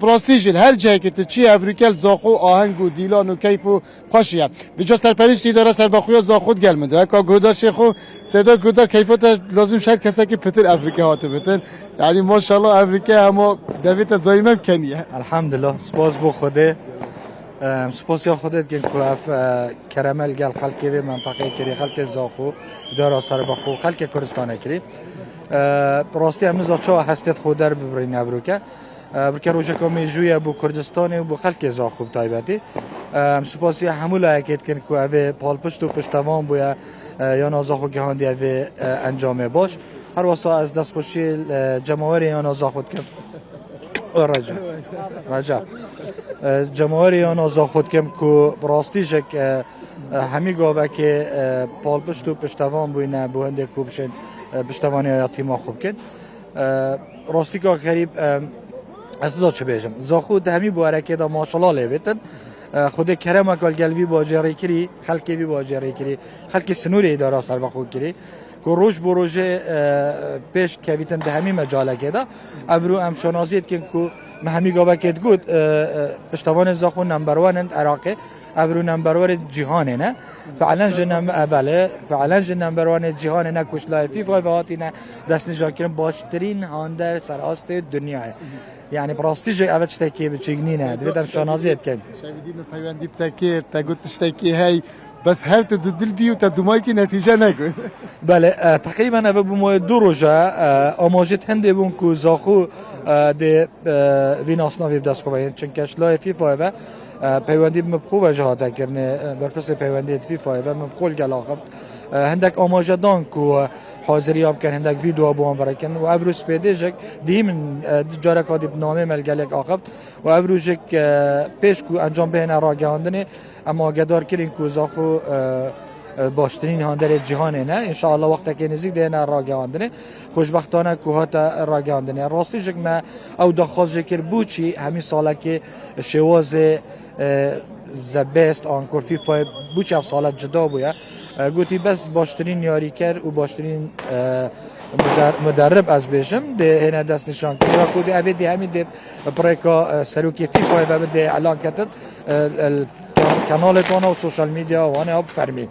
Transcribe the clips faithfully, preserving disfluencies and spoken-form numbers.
Bi rastî jî li her cihekê tu çi evrûke li Zaxo aheng û dîlan û keyf û xweşî ye. Vêca serperiştî Îdara Serbexwe ya Zaxo digel min de. Eka guhdarê xwe, Seyda guhdar keyfa te lazim ji her kesekî pitir evrûke hatibitin. Yanî maşallah evrûke hema devê te daîmem kenî ye. Elhamdulillah, spas bo Xwedê. Em, spasiya Xwedê dikin ku ev, e, kereme li gel xelkê vê menteqeyê kirî, xelkê Zaxo, Îdara Serbexwe, xelkê Kurdistanê kirî. E, bi rastî em niza çawa hestê xwe derbibirîn evrûke. E, evrûke rojeka mêjû ye bo Kurdistanê û bo xelkê Zaxo bi taybetî. E, em spasiya hemû layekê dikin ku ev ê palpişt û piştevan bûye, e, yana Zaxo gihandiye vê, e, encamê baş. Her wesa ez destxweşî, e, cemawerê yana Zaxo dikim. Reca. Reca. E, cemawerê yana Zaxo dikim ku bi rastî jek, e, e, hemî gavekê, e, palpişt û piştevan bûyne bo hindê ku bişên, e, piştevaniya ya tîma xwe bikin. E, rastî ka xerîb, e, ez niza çi bêjim. Zaxo di hemî buwarekê de maşallah lê bêtin. E, Xwedê keremeke li gel vî bacêrê kirî, xelkê vî bacêrê kirî, xelkê sinûrê Îdara Serbexwe kirî. Ku roj bo rojê, e, pêş dikevîtin di hemî mecalekê de. Evro em şanaziyê dikin ku me hemî gavekê digot, e, e, piştevanên Zaxo number one in di Iraqê. Evro number one ê cîhanê ne. Fiilen jî nem-, e, belê, fiilen jî number one ê cîhanê ne ku ji layê FIFA ve hatîne destnîşankirin baştirîn hander ser astê dinyayê. Yani bi rastî jî ev tiştekî biçîk nîne. Divê em şanaziyê bikin. Şevîdî min peywendî bi te kir, te got tiştekî hey. Bes her tu dudil bî û te dumayekî netîce negot. Belê, e, teqrîben ev bû moyê du roja, e, amajê hindê bûn ku Zaxo, e, dê, e, vî nasnavî bi dest xwe ve yên. Çunke ji layê FIFA ve, e, peywendî bi min bi xwe ve jî hate kirinê, e, berpirsê peywendiyê di FIFA ve min bi xwe li gel axift. E, hindek amaje dan ku, e, haziriya bikin, hindek vîdeo bi wan ve rekin. Û ev rû spêdê jek dî min, e, careka dî bi namê me li gelek axift. Û ev rû jek, e, pêş ku encam bihêne ragihandinê, em agedar kirin ku Zaxo, e, e, baştirîn handerê cîhanê ne. Înşallah wextekê nêzîk dihêne ragihandinê. Xweşbextane ku hate ragihandinê. Rastî jek me ew daxwaz jê kir, bû çî hemî salekê şêwazê, e, the best an ku FIFA bû çi ev sale cida bûye. E, gotî bes baştirîn yarîker û baştirîn, e, muder-, muderrib ez bêjim, dê hêne destnîşan kir. Ya ku dê evê dê hemî dê pirêka, e, serokê FIFA ve bidê elan ketin, e, el, kanalê wana û sosyal medya wana ya bi fermî.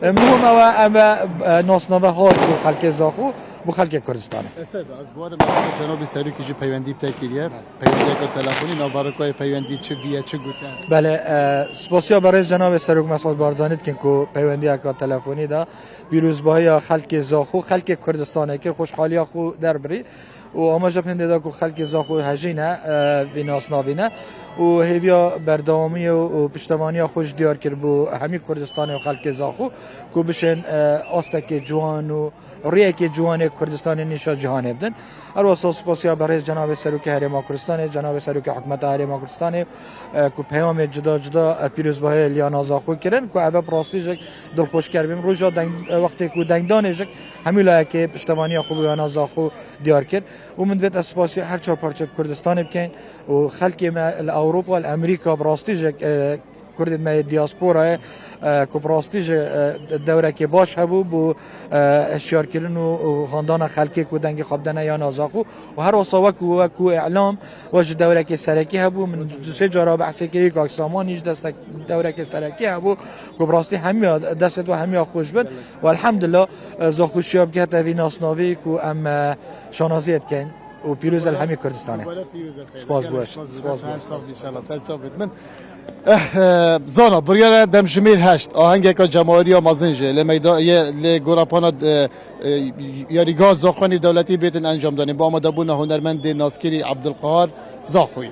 E, muhim ew e, em e, e, nasnave hat bo xelkê Zaxo, bo xelkê Kurdistanê. Esed, ez bawerim cenabê serokî jî peywendî bi te kiriye. Peywendiyeke telefonî, navberokayê peywendî çi bîye, çi gote? Belê, e, spasiya berêz cenabê Serok Mesûd Barzanî dikin ku peywendiyeke telefonî de pîrozbahiya xelkê Zaxo, xelkê Kurdistanê kir, xweşxaliya xwe derbirî û amaje bi hindê de ku xelkê Zaxo hejî ne, e, vî nasnavî ne û hêviya berdewamiyê û, û piştevaniya xwe jî diyar kir bo hemî Kurdistanê û xelkê Zaxo ku bişên, e, astekê ciwan û riyekê ciwanê Kurdistanê nîşa cîhanê bidin. Her wesa spasiya berêz cenabê Serokê Herêma Kurdistanê, cenabê Serokê Hikûmeta Herêma Kurdistanê, e, ku peyamê cuda cuda, e, pîrozbahiyê li yana Zaxo kirin, ku ev bi rastî jek dilxweşker bîm. Roja deng, e, wextê ku dengdanê jek hemî layekê piştevaniya xwe bo yana Zaxo diyar kir. Û min divêt ez spasiya her çar parçe Kurdistanê bikin û xelkê me li Ewropa, li Amerîka bi rastî jek, e, Kurdên me yê diasporayê, e, ku bi rastî jî, e, dewrekê baş hebû bo, e, hişyarkirin û, û handana xelkê ku dengê xwe bidene yana Zaxo. Û her wesa wek, wek ku îlam we ji dewrekê serekî hebû, min du sê cara behsê kirî, Kak Samanî jî destek dewrekê serekî hebû, ku bi rastî hemiya destê we hemiya xweş bin. Û elhamdulillah, e, Zaxoşiya bigihete vî nasnavî ku em, e, şanaziyê dikin. û pîroz e li hemî Kurdistanê. Spas bo we. Spas bo we. Her sax, înşallah. Ser çavê min. Eh, eh, zana, biryar e demjimêr heşt, ahengeke cemaweriya mezin jî lê meyda-, yê, lê gorapana, eh, eh, yarîga Zaxoyê Nêvdewletî bêtin encamdanê. Bi amadebûna hunermendê naskirî Abdulqehar Zaxoyî.